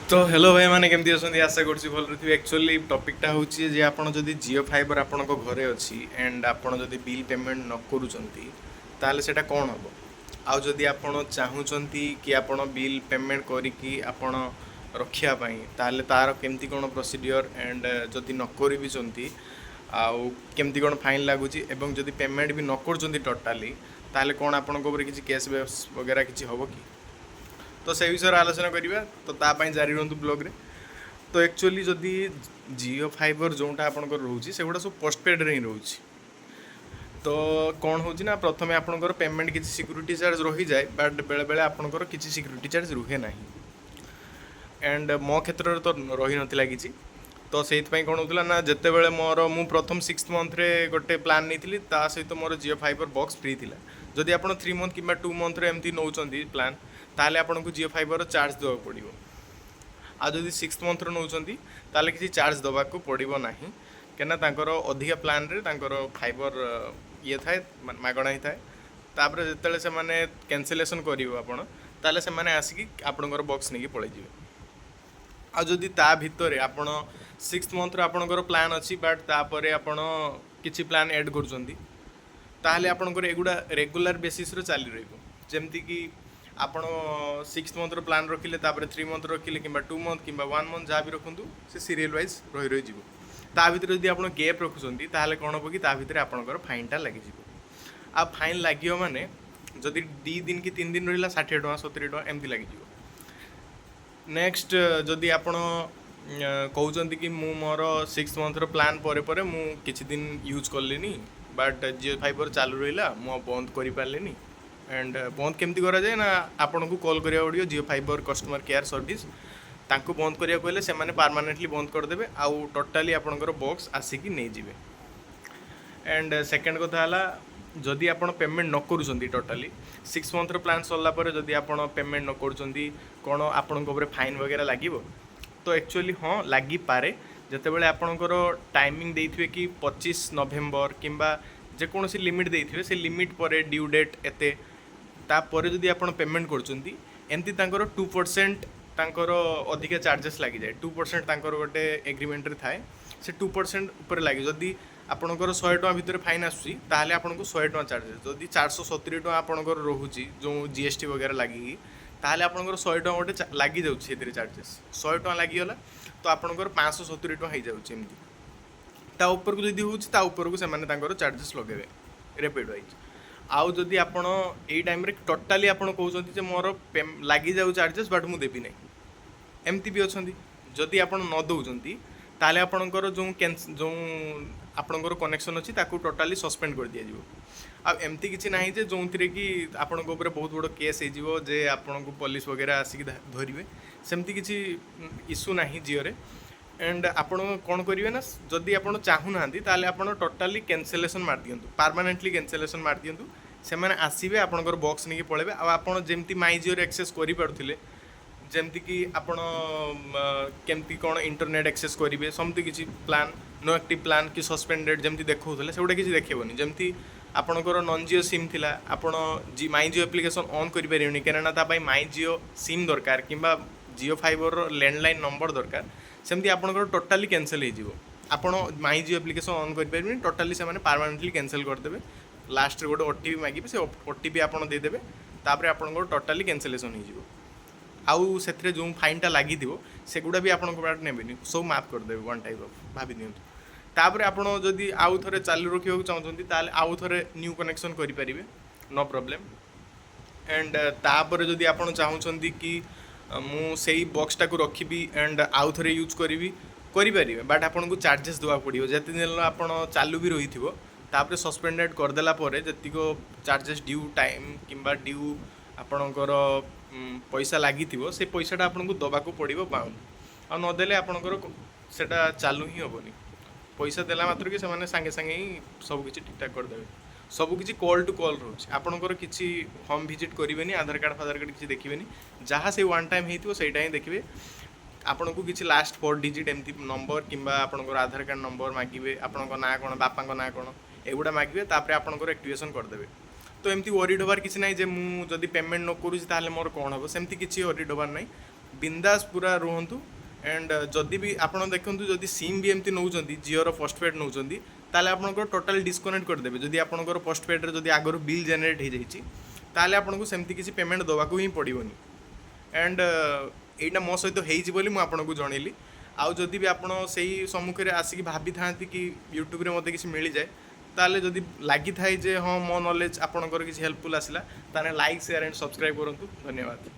ତ ହ୍ୟାଲୋ ଭାଇମାନେ, କେମିତି ଅଛନ୍ତି? ଆଶା କରୁଛି ଭଲରେ ଥିବେ। ଆକ୍ଚୁଆଲି ଟପିକ୍ଟା ହେଉଛି ଯେ ଆପଣ ଯଦି ଜିଓ ଫାଇବର ଆପଣଙ୍କ ଘରେ ଅଛି ଆଣ୍ଡ ଆପଣ ଯଦି ବିଲ୍ ପେମେଣ୍ଟ ନ କରୁଛନ୍ତି, ତାହେଲେ ସେଇଟା କ'ଣ ହେବ? ଆଉ ଯଦି ଆପଣ ଚାହୁଁଛନ୍ତି କି ଆପଣ ବିଲ୍ ପେମେଣ୍ଟ କରିକି ଆପଣ ରଖିବା ପାଇଁ, ତାହେଲେ ତା'ର କେମିତି କ'ଣ ପ୍ରୋସିଡ଼ିଓର ଆଣ୍ଡ ଯଦି ନ କରିବିଛନ୍ତି ଆଉ କେମିତି କ'ଣ ଫାଇନ୍ ଲାଗୁଛି ଏବଂ ଯଦି ପେମେଣ୍ଟ ବି ନ କରୁଛନ୍ତି ଟୋଟାଲି, ତାହେଲେ କ'ଣ ଆପଣଙ୍କ ଉପରେ କିଛି କେସ୍ ବେସ୍ ବଗେରା କିଛି ହେବ କି? ତ ସେଇ ବିଷୟରେ ଆଲୋଚନା କରିବା। ତ ତା ପାଇଁ ଜାରି ରୁହନ୍ତୁ ବ୍ଲଗ୍ରେ। ତ ଆକ୍ଚୁଆଲି ଯଦି ଜିଓ ଫାଇବର ଯେଉଁଟା ଆପଣଙ୍କର ରହୁଛି, ସେଗୁଡ଼ା ସବୁ ପୋଷ୍ଟପେଡ଼୍ରେ ହିଁ ରହୁଛି। ତ କ'ଣ ହେଉଛି ନା, ପ୍ରଥମେ ଆପଣଙ୍କର ପେମେଣ୍ଟ କିଛି ସିକ୍ୟୁରିଟି ଚାର୍ଜ ରହିଯାଏ, ବଟ୍ ବେଳେବେଳେ ଆପଣଙ୍କର କିଛି ସିକ୍ୟୁରିଟି ଚାର୍ଜ ରୁହେ ନାହିଁ। ଆଣ୍ଡ ମୋ କ୍ଷେତ୍ରରେ ତ ରହିନଥିଲା କିଛି। ତ ସେଇଥିପାଇଁ କ'ଣ ହେଉଥିଲା ନା, ଯେତେବେଳେ ମୋର ମୁଁ ପ୍ରଥମ 6 ମନ୍ଥରେ ଗୋଟେ ପ୍ଲାନ୍ ନେଇଥିଲି, ତା ସହିତ ମୋର ଜିଓ ଫାଇବର ବକ୍ସ ଫ୍ରି ଥିଲା। ଯଦି ଆପଣ 3 ମନ୍ଥ କିମ୍ବା 2 ମନ୍ଥରେ ଏମିତି ନେଉଛନ୍ତି ପ୍ଲାନ୍, ତାହେଲେ ଆପଣଙ୍କୁ ଜିଓ ଫାଇବର ଚାର୍ଜ ଦେବାକୁ ପଡ଼ିବ। ଆଉ ଯଦି 6 ମନ୍ଥର ନେଉଛନ୍ତି, ତାହେଲେ କିଛି ଚାର୍ଜ ଦେବାକୁ ପଡ଼ିବ ନାହିଁ, କାହିଁକିନା ତାଙ୍କର ଅଧିକା ପ୍ଲାନ୍ରେ ତାଙ୍କର ଫାଇବର ଇଏ ଥାଏ, ମାନେ ମାଗଣା ହିଁ ଥାଏ। ତାପରେ ଯେତେବେଳେ ସେମାନେ କ୍ୟାନସେଲେସନ୍ କରିବ ଆପଣ, ତାହେଲେ ସେମାନେ ଆସିକି ଆପଣଙ୍କର ବକ୍ସ ନେଇକି ପଳେଇଯିବେ। ଆଉ ଯଦି ତା ଭିତରେ ଆପଣ 6 ମନ୍ଥର ଆପଣଙ୍କର ପ୍ଲାନ୍ ଅଛି, ବଟ୍ ତାପରେ ଆପଣ କିଛି ପ୍ଲାନ୍ ଆଡ଼୍ କରୁଛନ୍ତି, ତାହେଲେ ଆପଣଙ୍କର ଏଗୁଡ଼ା ରେଗୁଲାର ବେସିସ୍ରେ ଚାଲି ରହିବ। ଯେମିତିକି ଆପଣ 6 ମନ୍ଥର ପ୍ଲାନ୍ ରଖିଲେ, ତାପରେ 3 ମନ୍ଥ ରଖିଲେ କିମ୍ବା 2 ମନ୍ଥ କିମ୍ବା 1 ମନ୍ଥ, ଯାହା ବି ରଖନ୍ତୁ, ସେ ସିରିଏଲ୍ ୱାଇଜ୍ ରହି ରହିଯିବ। ତା ଭିତରେ ଯଦି ଆପଣ ଗ୍ୟାପ୍ ରଖୁଛନ୍ତି, ତାହେଲେ କ'ଣ ହେବ କି ତା ଭିତରେ ଆପଣଙ୍କର ଫାଇନ୍ଟା ଲାଗିଯିବ। ଆଉ ଫାଇନ୍ ଲାଗିବ ମାନେ ଯଦି 2 ଦିନ କି 3 ଦିନ ରହିଲା, 60 ଟଙ୍କା, 70 ଟଙ୍କା ଏମିତି ଲାଗିଯିବ। ନେକ୍ସଟ, ଯଦି ଆପଣ କହୁଛନ୍ତି କି ମୁଁ ମୋର 6 ମନ୍ଥର ପ୍ଲାନ୍ ପରେ ପରେ ମୁଁ କିଛି ଦିନ ୟୁଜ୍ କଲିନି, ବଟ୍ ଜିଓ ଫାଇବର ଚାଲୁ ରହିଲା, ମୁଁ ଆଉ ବନ୍ଦ କରିପାରିଲିନି। ଆଣ୍ଡ ବନ୍ଦ କେମିତି କରାଯାଏ ନା, ଆପଣଙ୍କୁ କଲ୍ କରିବାକୁ ପଡ଼ିବ Jio fibre customer care service. ତାଙ୍କୁ ବନ୍ଦ କରିବାକୁ ହେଲେ ସେମାନେ ପାରମାନେଣ୍ଟଲି ବନ୍ଦ କରିଦେବେ ଆଉ ଟୋଟାଲି ଆପଣଙ୍କର ବକ୍ସ ଆସିକି ନେଇଯିବେ। ଆଣ୍ଡ ସେକେଣ୍ଡ କଥା ହେଲା, ଯଦି ଆପଣ ପେମେଣ୍ଟ ନ କରୁଛନ୍ତି ଟୋଟାଲି, 6 ମନ୍ଥର ପ୍ଲାନ୍ ସରିଲା ପରେ ଯଦି ଆପଣ ପେମେଣ୍ଟ ନ କରୁଛନ୍ତି, କ'ଣ ଆପଣଙ୍କ ଉପରେ ଫାଇନ୍ ବଗେରା ଲାଗିବ? ତ ଆକ୍ଚୁଆଲି ହଁ, ଲାଗିପାରେ। ଯେତେବେଳେ ଆପଣଙ୍କର ଟାଇମିଂ ଦେଇଥିବେ କି 25 ନଭେମ୍ବର କିମ୍ବା ଯେକୌଣସି ଲିମିଟ୍ ଦେଇଥିବେ, ସେ ଲିମିଟ୍ ପରେ ଡ୍ୟୁ ଡେଟ୍ ଏତେ, ତାପରେ ଯଦି ଆପଣ ପେମେଣ୍ଟ କରୁଛନ୍ତି, ଏମିତି ତାଙ୍କର 2% ତାଙ୍କର ଅଧିକା ଚାର୍ଜେସ୍ ଲାଗିଯାଏ। 2% ତାଙ୍କର ଗୋଟେ ଏଗ୍ରିମେଣ୍ଟରେ ଥାଏ, ସେ 2% ଉପରେ ଲାଗେ। ଯଦି ଆପଣଙ୍କର 100 ଟଙ୍କା ଭିତରେ ଫାଇନ୍ ଆସୁଛି, ତାହେଲେ ଆପଣଙ୍କୁ 100 ଟଙ୍କା ଚାର୍ଜେସ୍। ଯଦି 470 ଟଙ୍କା ଆପଣଙ୍କର ରହୁଛି ଯେଉଁ ଜିଏସ୍ଟି ବଗେରା ଲାଗିକି, ତାହେଲେ ଆପଣଙ୍କର 100 ଟଙ୍କା ଗୋଟେ ଲାଗିଯାଉଛି ସେଥିରେ ଚାର୍ଜେସ୍। 100 ଟଙ୍କା ଲାଗିଗଲା ତ ଆପଣଙ୍କର 570 ଟଙ୍କା ହେଇଯାଉଛି ଏମିତି। ତା ଉପରକୁ ଯଦି ହେଉଛି, ତା ଉପରକୁ ସେମାନେ ତାଙ୍କର ଚାର୍ଜେସ୍ ଲଗାଇବେ ରେପିଡ଼ ୱାଇଜ୍। ଆଉ ଯଦି ଆପଣ ଏଇ ଟାଇମ୍ରେ ଟୋଟାଲି ଆପଣ କହୁଛନ୍ତି ଯେ ମୋର ଲାଗିଯାଉ ଚାର୍ଜେସ୍, ବଟ୍ ମୁଁ ଦେବି ନାହିଁ, ଏମିତି ବି ଅଛନ୍ତି। ଯଦି ଆପଣ ନ ଦେଉଛନ୍ତି, ତାହେଲେ ଆପଣଙ୍କର ଯେଉଁ ଆପଣଙ୍କର କନେକ୍ସନ୍ ଅଛି, ତାକୁ ଟୋଟାଲି ସସ୍ପେଣ୍ଡ କରିଦିଆଯିବ। ଆଉ ଏମିତି କିଛି ନାହିଁ ଯେ ଯେଉଁଥିରେ କି ଆପଣଙ୍କ ଉପରେ ବହୁତ ବଡ଼ କେସ୍ ହେଇଯିବ, ଯେ ଆପଣଙ୍କୁ ପୋଲିସ ବଗେରା ଆସିକି ଧରିବେ, ସେମିତି କିଛି ଇସ୍ୟୁ ନାହିଁ ଜିଓରେ। ଆଣ୍ଡ ଆପଣ କ'ଣ କରିବେ ନା, ଯଦି ଆପଣ ଚାହୁଁନାହାନ୍ତି, ତାହେଲେ ଆପଣ ଟୋଟାଲି କ୍ୟାନସେଲେସନ୍ ମାରିଦିଅନ୍ତୁ, ପାରମାନେଣ୍ଟଲି କ୍ୟାନସେଲେସନ୍ ମାରିଦିଅନ୍ତୁ। ସେମାନେ ଆସିବେ, ଆପଣଙ୍କର ବକ୍ସ ନେଇକି ପଳେଇବେ। ଆଉ ଆପଣ ଯେମିତି ମାଇ ଜିଓରେ ଆକ୍ସେସ୍ କରିପାରୁଥିଲେ, ଯେମିତିକି ଆପଣ କେମିତି କ'ଣ ଇଣ୍ଟରନେଟ୍ ଆକ୍ସେସ୍ କରିବେ, ସେମିତି କିଛି ପ୍ଲାନ୍, ନୋ ଆକ୍ଟିଭ୍ ପ୍ଲାନ୍ କି ସସ୍ପେଣ୍ଡେଡ଼ ଯେମିତି ଦେଖାଉଥିଲେ, ସେଗୁଡ଼ା କିଛି ଦେଖେଇବନି। ଯେମିତି ଆପଣଙ୍କର ନନ୍ ଜିଓ ସିମ୍ ଥିଲା, ଆପଣ ମାଇ ଜିଓ ଆପ୍ଲିକେସନ୍ ଅନ୍ କରିପାରିବେନି, କାରଣ ତା ପାଇଁ ମାଇ ଜିଓ ସିମ୍ ଦରକାର କିମ୍ବା ଜିଓ ଫାଇବରର ଲ୍ୟାଣ୍ଡଲାଇନ୍ ନମ୍ବର ଦରକାର। ସେମିତି ଆପଣଙ୍କର ଟୋଟାଲି କ୍ୟାନସେଲ୍ ହେଇଯିବ। ଆପଣ ମାଇ ଜିଓ ଆପ୍ଲିକେସନ୍ ଅନ୍ କରିପାରିବେନି। ଟୋଟାଲି ସେମାନେ ପାରମାନେଣ୍ଟଲି କ୍ୟାନସେଲ୍ କରିଦେବେ। ଲାଷ୍ଟରେ ଗୋଟେ ଓଟିପି ମାଗିବେ, ସେ ଓଟିପି ଆପଣ ଦେଇଦେବେ, ତାପରେ ଆପଣଙ୍କର ଟୋଟାଲି କ୍ୟାନସେଲେସନ୍ ହେଇଯିବ। ଆଉ ସେଥିରେ ଯେଉଁ ଫାଇନ୍ଟା ଲାଗିଥିବ, ସେଗୁଡ଼ା ବି ଆପଣଙ୍କ ପାଖରେ ନେବେନି, ସବୁ ମାଫ କରିଦେବେ, ୱାନ୍ ଟାଇପ୍ ଅଫ୍ ଭାବି ଦିଅନ୍ତୁ। ତାପରେ ଆପଣ ଯଦି ଆଉ ଥରେ ଚାଲୁ ରଖିବାକୁ ଚାହୁଁଛନ୍ତି, ତାହେଲେ ଆଉ ଥରେ ନ୍ୟୁ କନେକ୍ସନ୍ କରିପାରିବେ, ନୋ ପ୍ରୋବ୍ଲେମ୍। ଆଣ୍ଡ ତାପରେ ଯଦି ଆପଣ ଚାହୁଁଛନ୍ତି କି ମୁଁ ସେଇ ବକ୍ସଟାକୁ ରଖିବି ଆଣ୍ଡ ଆଉ ଥରେ ୟୁଜ୍ କରିବି, କରିପାରିବେ, ବଟ୍ ଆପଣଙ୍କୁ ଚାର୍ଜେସ୍ ଦେବାକୁ ପଡ଼ିବ। ଯେତେ ଦିନ ଆପଣ ଚାଲୁ ବି ରହିଥିବ, ତାପରେ ସସ୍ପେଣ୍ଡେଡ଼ କରିଦେଲା ପରେ ଯେତିକ ଚାର୍ଜେସ୍ ଡ୍ୟୁ ଟାଇମ୍ କିମ୍ବା ଡ୍ୟୁ ଆପଣଙ୍କର ପଇସା ଲାଗିଥିବ, ସେ ପଇସାଟା ଆପଣଙ୍କୁ ଦେବାକୁ ପଡ଼ିବ ବାଉଣ୍ଡ। ଆଉ ନଦେଲେ ଆପଣଙ୍କର ସେଟା ଚାଲୁ ହିଁ ହେବନି। ପଇସା ଦେଲା ମାତ୍ରକେ ସେମାନେ ସାଙ୍ଗେ ସାଙ୍ଗେ ହିଁ ସବୁ କିଛି ଠିକ୍ଠାକ୍ କରିଦେବେ। ସବୁ କିଛି କଲ୍ ଟୁ କଲ୍ ରହୁଛି। ଆପଣଙ୍କର କିଛି ହୋମ୍ ଭିଜିଟ୍ କରିବେନି, ଆଧାର କାର୍ଡ଼ ଫାଧାର କାର୍ଡ଼ କିଛି ଦେଖିବେନି। ଯାହା ସେଇ ୱାନ୍ ଟାଇମ୍ ହେଇଥିବ, ସେଇଟା ହିଁ ଦେଖିବେ। ଆପଣଙ୍କୁ କିଛି ଲାଷ୍ଟ 4 ଡିଜିଟ୍ ଏମିତି ନମ୍ବର କିମ୍ବା ଆପଣଙ୍କର ଆଧାର କାର୍ଡ଼ ନମ୍ବର ମାଗିବେ, ଆପଣଙ୍କ ନାଁ କ'ଣ, ବାପାଙ୍କ ନାଁ କ'ଣ, ଏଗୁଡ଼ା ମାଗିବେ, ତାପରେ ଆପଣଙ୍କର ଆକ୍ଟିଭେସନ୍ କରିଦେବେ। ତ ଏମିତି ୱରିଡ୍ ହେବାର କିଛି ନାହିଁ ଯେ ମୁଁ ଯଦି ପେମେଣ୍ଟ ନ କରୁଛି, ତାହେଲେ ମୋର କ'ଣ ହେବ। ସେମିତି କିଛି ୱରିଡ୍ ହେବାର ନାହିଁ। ବିନ୍ଦାସ ପୁରା ରୁହନ୍ତୁ। ଆଣ୍ଡ ଯଦି ବି ଆପଣ ଦେଖନ୍ତୁ, ଯଦି ସିମ୍ ବି ଏମିତି ନେଉଛନ୍ତି, ଜିଓର ପୋଷ୍ଟପେଡ଼୍ ନେଉଛନ୍ତି, ତାହେଲେ ଆପଣଙ୍କର ଟୋଟାଲ୍ ଡିସକନେକ୍ଟ କରିଦେବେ। ଯଦି ଆପଣଙ୍କର ପୋଷ୍ଟପେଡ଼୍ରେ ଯଦି ଆଗରୁ ବିଲ୍ ଜେନେରେଟ୍ ହେଇଯାଇଛି, ତାହେଲେ ଆପଣଙ୍କୁ ସେମିତି କିଛି ପେମେଣ୍ଟ ଦେବାକୁ ହିଁ ପଡ଼ିବନି। ଆଣ୍ଡ ଏଇଟା ମୋ ସହିତ ହେଇଛି ବୋଲି ମୁଁ ଆପଣଙ୍କୁ ଜଣେଇଲି। ଆଉ ଯଦି ବି ଆପଣ ସେଇ ସମ୍ମୁଖରେ ଆସିକି ଭାବିଥାନ୍ତି କି ୟୁଟ୍ୟୁବରେ ମୋତେ କିଛି ମିଳିଯାଏ, ତାହେଲେ ଯଦି ଲାଗିଥାଏ ଯେ ହଁ, ମୋ ନଲେଜ୍ ଆପଣଙ୍କର କିଛି ହେଲ୍ପଫୁଲ୍ ଆସିଲା, ତାହେଲେ ଲାଇକ୍, ସେୟାର ଆଣ୍ଡ ସବସ୍କ୍ରାଇବ୍ କରନ୍ତୁ। ଧନ୍ୟବାଦ।